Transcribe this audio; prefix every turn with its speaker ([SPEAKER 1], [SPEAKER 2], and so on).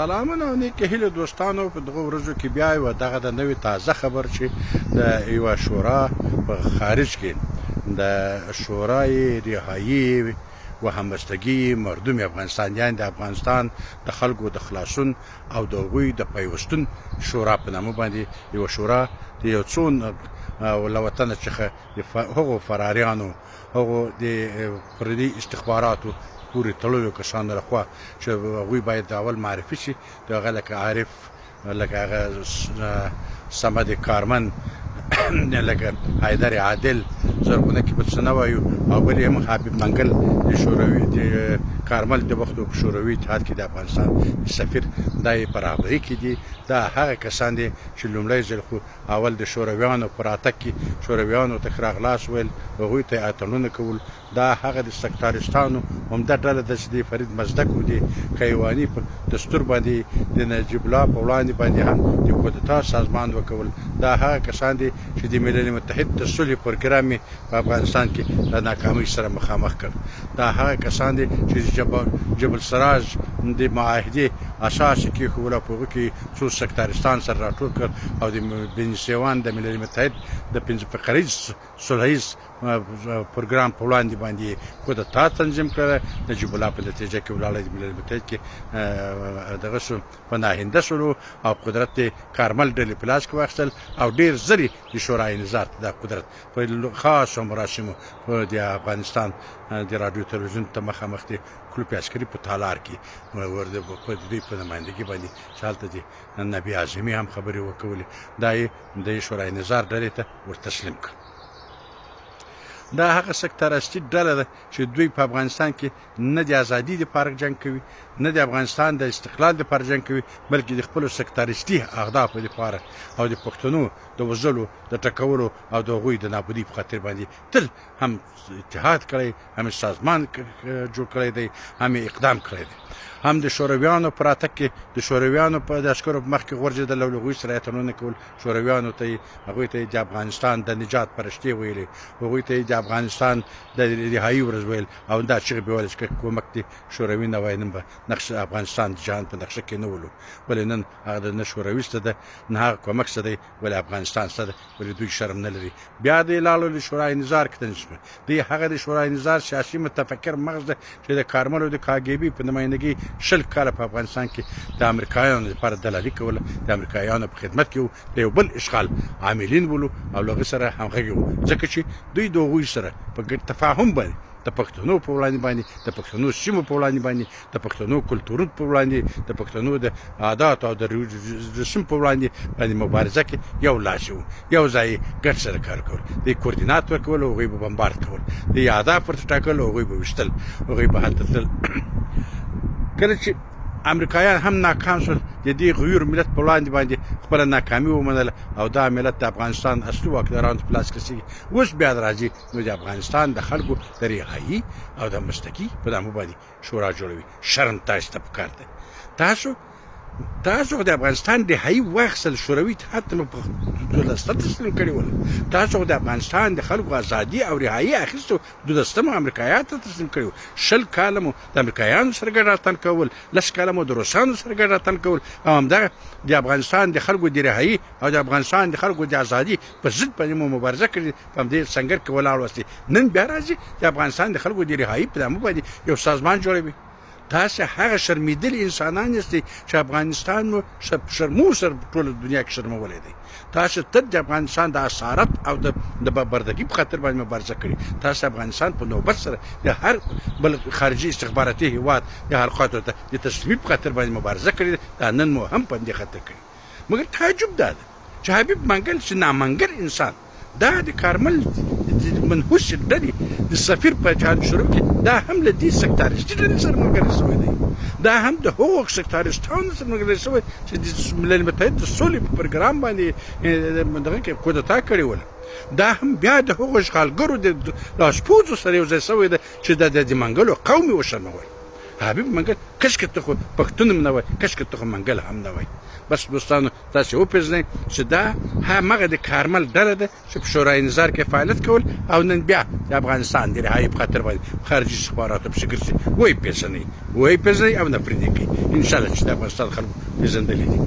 [SPEAKER 1] سلامونه او نیکې هیلې دوستانو. په دغو ورځو کې بیا یوه دغه د نوې تازه خبر چې د یوه شورا په خارج کې د شورای رهایی و همبستګي مردم افغانستان، یعنې د افغانستان د خلکو د خلاصون او د هغوی د پیوستون شورا په نامه باندې یوه شورا د یو څو له وطنه څخه د هغو فراریانو، هغو د پردي استخباراتو پورې تړلو کسانو لخوا چې هغوی باید اول معرفي شي، د هغه لکه عارف، لکه هغه صمد کارمن، لکه حیدر عادل، زرغونه کې به څه نه وایو، او بل هم حبیب منګل د شوروي د کارمل د وخت په شوروي اتحاد کې د افغانستان سفیر، دا یې په رهبري کې دي. دا هغه کسان دي چې لومړی ځل خو اول د شورویانو په راتګ کې شورویانو ته ښه راغلاست ویل، هغوی ته یې اتڼونه کول. دا هغه د سکتاریستانو عمده ډله ده چې د فرید مزدک او د کیواني په دستور باندې د نجیب الله په وړاندې باندې هم د کودتا سازمان وکول. دا هغه کسان دي چې د ملل متحد د سولې پروګرام یې په افغانستان کې له ناکامۍ سره مخامخ کړ. دا هغه کسان دي چې د جبل سراج د معاهدې اساس یې کېښوول او په هغه کې څو سکتاریستان سره راټول کړل او د بن سیوان د ملل متحد د پنځه فقریز سوله ییز پروګرام په وړاندې باندې کودتا تنظیم کړه. نجیب الله په نتیجه کې ولاړ، د ملل متحد کې دغه شو، پناهنده شولو او قدرت یې کارمل ډلې په لاس کې واخیستل او ډیر زر د شورای نظار ته دا قدرت په خاصو مراسمو په د افغانستان د راډیو تلویزیون ته مخامخ د کلوپ عسکري په تالار کې ور په دوی په نمایندګي باندې چې هلته د نبي اعظمي هم خبرې وکولې، دا یې د شورای نظار ډلې ته ور تسلیم کړ. دا هغه سکتاراستي ډله ده چې دوی په افغانستان کې نه د ازادي لپاره جنګ کوي، نه د افغانستان د استقلال لپاره جنګ کوي، بلکې د خپلو سکتاریستي اهدافو لپاره او د پښتنو د وژلو، د ټکولو او د هغوی د نابودۍ په خاطر باندې تل هم اتحاد کړی، هم سازمان جوړ کړی دی، هم اقدام کړی دی. هم د شورویانو په راتګ کې د شورویانو په د عسکرو په مخ کې غورځېدل او له هغوی سره یې اتڼونه کول. شورویانو ته یې هغوی ته یې د افغانستان د نجات پرشتې ویلې، هغوی ته یې د افغانستان د رهایي ورځ ویل او دا چیغې به ویلې چې که کومک دې شوروي نه وای نن به نقشه افغانستان د جهان په نقشه کې نه ولو. ولې نن هغه د نه شوروي څه ده، نه هغه کومک څه دی، ولې افغانستان څه ده، ولې دوی شرم نه لري. بیا دی لاړو د شورای نظار کې تنظیم دی. هغه د شورای نظار سیاسي متفکر مغز ده چې د کارمل او د کاګیبي په نمایندګي 20 کاله په افغانستان کې د امریکایانو لپاره دلالي کوله، د امریکایانو په خدمت کې وو، د یو بل اشغال عاملین ولو او له هغه سره همغږي وو، ځکه چې دوی د هغوی سره په ګډ تفاهم باندې د پښتنو په وړاندې باندې، د پښتنو سیمو په وړاندې باندې، د پښتنو کلتورونو په وړاندې، د پښتنو د عاداتو او د رسوم په وړاندې باندې مبارزه کې یو لاس وو، یو ځای ګډ سره کار کول. دوی کوردینات ورکول، هغوی به بمبارد کول، دوی اهداف ورته ټاکل، هغوی به ویشتل، هغوی به هلته تلل. کله چې امریکایان هم ناکام شول، د دې غیور ملت په وړاندې باندې خپله ناکامي ومنله او دا ملت د افغانستان اصلي واکدارانو په لاس کې رسېږي. اوس بیا راځي نو د افغانستان د خلکو د رهایی او د مستقي په نامه باندې شورا جوړوي. شرم تاسو ته پکار دی. تاسو د افغانستان رهایی واخیستل، شوروي اتحاد ته مو په دولسته تسلیم کړي ول. تاسو د افغانستان د خلکو ازادي او رهایی اخیستو دولسته مو امریکایانو ته تسلیم کړي وو. 20 کاله مو د امریکایانو سره ګډ راتن کول، 10 کاله مو د روسانو سره ګډ راتن کول او همدغه د افغانستان د خلکو د رهایی او د افغانستان د خلکو د ازادي په ضد باندې مو مبارزه کړې، په همدې سنګر کې ولاړ واستئ. نن بیا راځي د افغانستان د خلکو د رهایی په نامه باندې یو سازمان جوړوي. تاسو هغه شرمیدلي انسانان یاستئ چې افغانستان مو شرمو سره ټوله دنیا کې شرمولی دی. تاسو تل د افغانستان د اسارت او د بردګي په خاطر باندې مبارزه کړې. تاسو افغانستان په نوبت سره د هر بل خارجي استخباراتي هیواد د حلقاتو ته د تسلیمي په خاطر باندې مبارزه کړې. دا نن مو هم په همدې خاطر کړې. مګر تعجب دا ده چې حبیب منګل چې نامنګل انسان دا د کارمل منحوس ډلې د سفیر په چارو شروع کې دا هم له دې سکتاریستي ډلې سره ملګری شوی دی، دا هم د هغو سکتاریستانو سره ملګری شوی چې د ملل متحد د سولې په پروګرام باندې دغه کې کودتا کړې وله. دا هم بیا د هغو اشغالګرو د لاسپوڅو سره یو ځای شوی دی چې د منګلو قوم یې وشرمول. حبیب منګل کشکې ته خو پښتون هم نه وای، کشکې ته خو منګل هم نه وای. بس دوستانو، تاسو وپېژنئ چې دا همغه د کارمل ډله ده چې په شورای نظار کې فعالیت کول او نن بیا د افغانستان د رهایی په خاطر باندې خارجي استخباراتو پسې ګرځي. ویې پېژنئ، ویې پېژنئ او نفرین یې کوي. انشاءالله چې د افغانستان خلکو پېژندلي دي.